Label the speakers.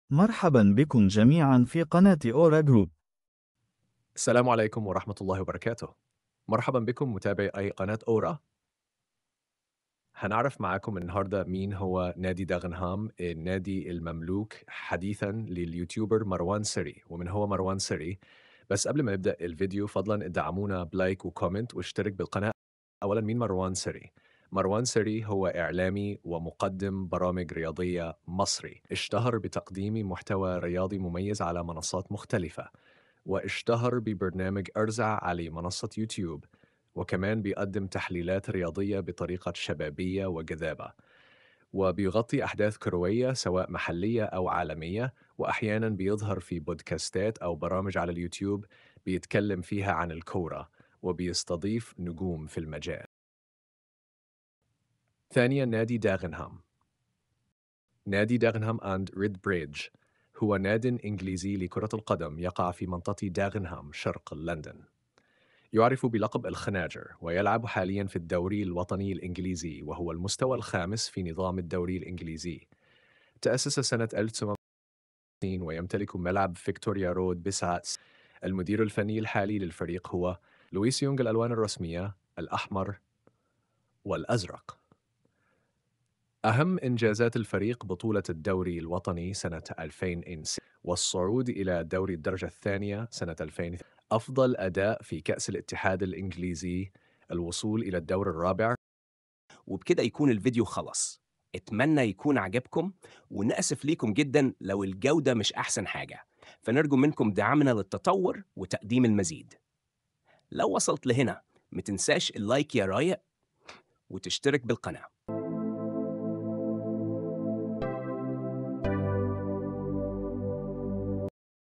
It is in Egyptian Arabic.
Speaker 1: مرحبا بكم جميعا في قناة أورا جروب.
Speaker 2: السلام عليكم ورحمة الله وبركاته. مرحبا بكم متابعي أي قناة أورا. هنعرف معاكم النهاردة مين هو نادي داغنهام، النادي المملوك حديثا لليوتيوبر مروان سري، ومن هو مروان سري. بس قبل ما نبدأ الفيديو فضلا ادعمونا ب like و comment واشترك بالقناة. أولا، مين مروان سري؟ مروان سري هو إعلامي ومقدم برامج رياضية مصري، اشتهر بتقديم محتوى رياضي مميز على منصات مختلفة، واشتهر ببرنامج أرزع على منصة يوتيوب، وكمان بيقدم تحليلات رياضية بطريقة شبابية وجذابة، وبيغطي أحداث كروية سواء محلية أو عالمية، وأحيانا بيظهر في بودكاستات أو برامج على اليوتيوب بيتكلم فيها عن الكورة، وبيستضيف نجوم في المجال. ثانيا، نادي داغنهام. نادي داغنهام أند ريد بريدج هو ناد إنجليزي لكرة القدم يقع في منطقة داغنهام شرق لندن. يعرف بلقب الخناجر، ويلعب حاليا في الدوري الوطني الإنجليزي، وهو المستوى الخامس في نظام الدوري الإنجليزي. تأسس سنة 1960 ويمتلك ملعب فيكتوريا رود بساعة. المدير الفني الحالي للفريق هو لويس يونغ. الألوان الرسمية الأحمر والأزرق. أهم إنجازات الفريق بطولة الدوري الوطني سنة 2006، والصعود إلى دوري الدرجة الثانية سنة 2000. أفضل أداء في كأس الاتحاد الإنجليزي، الوصول إلى الدور الرابع.
Speaker 3: وبكده يكون الفيديو خلص. اتمنى يكون عجبكم، ونأسف ليكم جدا لو الجودة مش أحسن حاجة، فنرجو منكم دعمنا للتطور وتقديم المزيد. لو وصلت لهنا متنساش اللايك يا رايق، وتشترك بالقناة.